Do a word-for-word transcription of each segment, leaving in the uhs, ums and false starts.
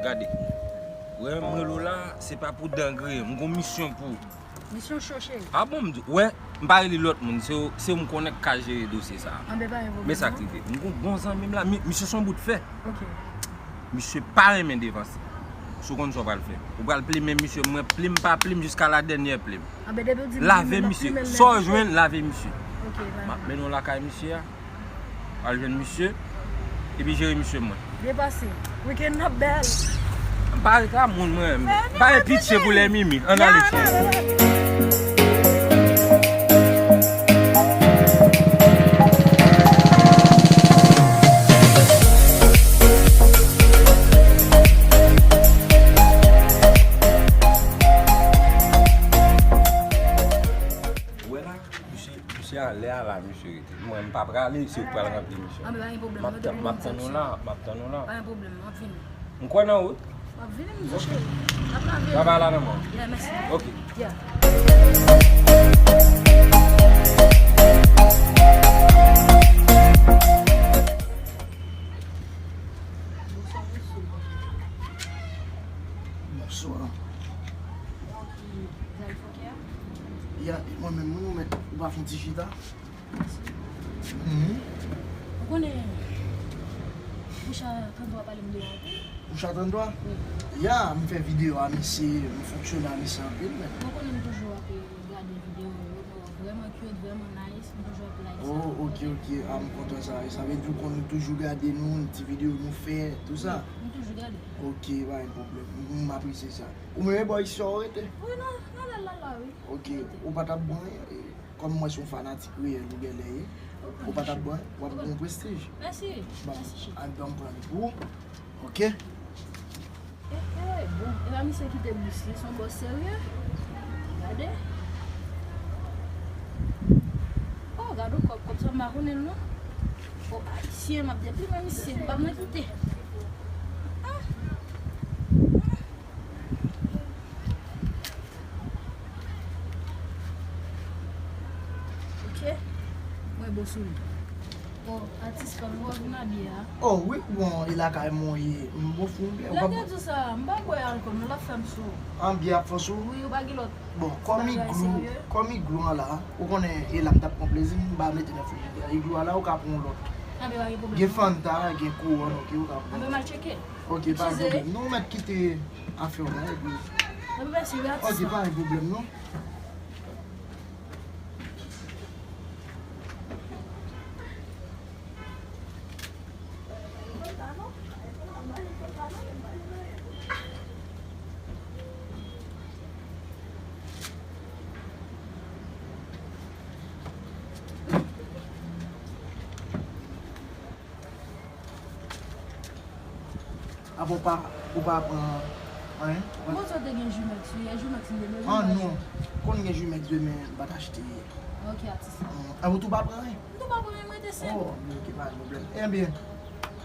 Gade. Wè, m rele w la, se pa pou dan griyen. M gon misyon pou ou. Misyon cho, cheri. A bon, m di, wè, m pa rele lòt moun, se w, se w m konnen k ka jere dosye sa a. Anben, pa gen pwoblèm. Men sa k rive. M gon bon zanmi m la, mi-, misye se yon bout fè. Ok. Misye pa renmen devanse. Si w konn sa w pral fè. Ou pral plimen misye, mwen plim pa plim jiska la dènyè plim. Anben, depi w di m lave misye. Sa w jwenn, lave misye. Ok, lave. M ap mennen w lakay misye a. Al jwenn misye, epi jere misye mwen. Byen pase. Weekend nan bèl. M pa reklaman moun mwen. M pa gen pitye pou lè mimi. Ann ale. Ou wè la, misye, misye a, lè a la, misye rete. Mwen, m pa prale, se ou k pral ranpli misyon. Anben, pa gen pwoblèm. M ap tann, m ap tann ou la, m ap tann ou la. Pa gen pwoblèm, m ap vini. M kwè nan ou. M ap vini, m di cheri. N ap lave. Travay la nan men w. Yeah, mèsi. Ok. Yeah. Bonswa, mesye. Bonswa. Ya, e mwen menm, wi, ou mèt, ou pa fè yon ti chita? Mhm. Ou konnen, Boucha Tandwa pale m de ou anpil. Boucha Tandwa? Wi. Ya, m fè videyo a misye, m fonksyone a misye anpil, men. Ou konnen m toujou ap gade videyo ou yo, nou vrèman cute, vrèman nice, m toujou ap like sa. Oh, ok, ok. Ah, m kontan sa. Sa vle di ou konn toujou gade nou, ti videyo nou fè, tou sa? Wi, m toujou gade. Ok, pa gen pwoblèm. M, m apresye sa. Ou menm e bò isi a ou rete? Wi, non, nan lè la, la, wi. Ok, ou pa t ap bon, e, Kòm mwen se yon fanatik reyèl ou genlè ye, ou pa t ap bwè, w ap gen yon prestij. Mèsi. Bon, mèsi, cheri. Ann, ban m pran li pou ou. Ok. Eh, eh, bon, e pa misye kite bous li, se yon bòs serye. Gade. Oh, gade yon kòb, kòb sa m pa konnen l non. Oh, ayisyen, m ap deplimen misye, m p ap nan kite. Ah. Ok. Mwen bon sou li. Oh, atis pa m, ou vin abye a? Oh, wi, bon, e lakay mwen ye. M bon sou m byen. Lè m te di w sa, m pa bwè alkòl, non, l ap fè m sou. An byen ap fè w sou? Wi, ou pa gen lòt. Bon, kòm iglou, kòm iglou an la, ou konnen, e la m t ap pran plezi m, m pa mete nan frijidè. Iglou a la, ou ka pran yon lòt. Anben, pa gen pwoblèm. Gen Fanta, gen Kouwòn, ok, ou ka pran. Anben, m al tcheke. Ok, pa gen pwoblèm. Non, ou mèt kite afè w la, epi. Anben, mèsi, wi, atis. Ok, pa gen pwoblèm, non. Apa w pa, ou pa pran anyen? Ou pa... Bon, sa te gen Jumex, wi, e Jumex m te bezwen. Ah, non. Konn gen Jumex demen, m pa t achte. Ok, atis. Apa w tou pa pran anyen? M tou pa pran anyen, m rete senp. Oh, ok, pa gen pwoblèm. Ebyen,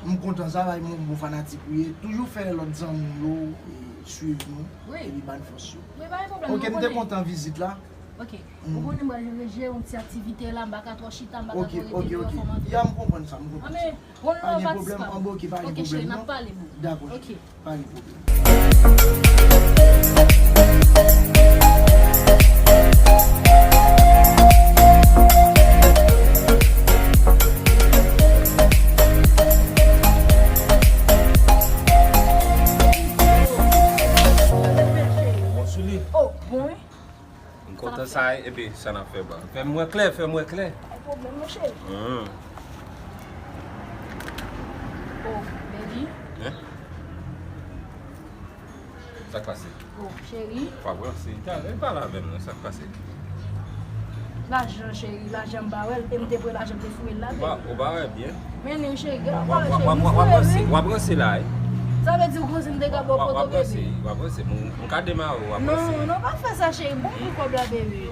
m kontan sa, paske m yon bon fanatik ou ye. Toujou fè lòt zanmi w yo, e, swiv nou, epi ban n fòs yo. Wi, pa gen pwoblèm. Ok, m te kontan vizit la. Ok. Ou konnen m pral jere yon ti aktivite la, m pa ka twò chita, m pa ka twò rete deyò, fò m antre. Ya, m konprann sa, m konprann sa. Anben, bon, pa gen pwoblèm, anben, ok, pa gen pwoblèm, non. Ok, cheri, n ap pale, boo. Dakò, cheri, pa gen pwoblèm. Bon, sou li. Oh, bon, wi. M kontan sa, epi sa n ap fè ba. Fè m wè klè, fè m wè klè. Pa pwoblèm, monchè. Hmm. Oh, baby. Hein? Sa k pase? Oh, cheri. Pa pran se talè, pale avè m non, sa k pase? Lajan, cheri, lajan m pa wè l, e m te pran lajan m te foure l la, baby. Ou pa, ou pa wè byen? Men li, cheri, gen w pa wè, cheri, m foure l, wi. W ap ranse la, wi. Sa vle di ou panse m te ka ba w poto, baby? W ap ranse, w ap ranse. M, m ka demare w, w ap ranse. Non, non, pa fè sa, cheri. Bon pou kòb la, baby.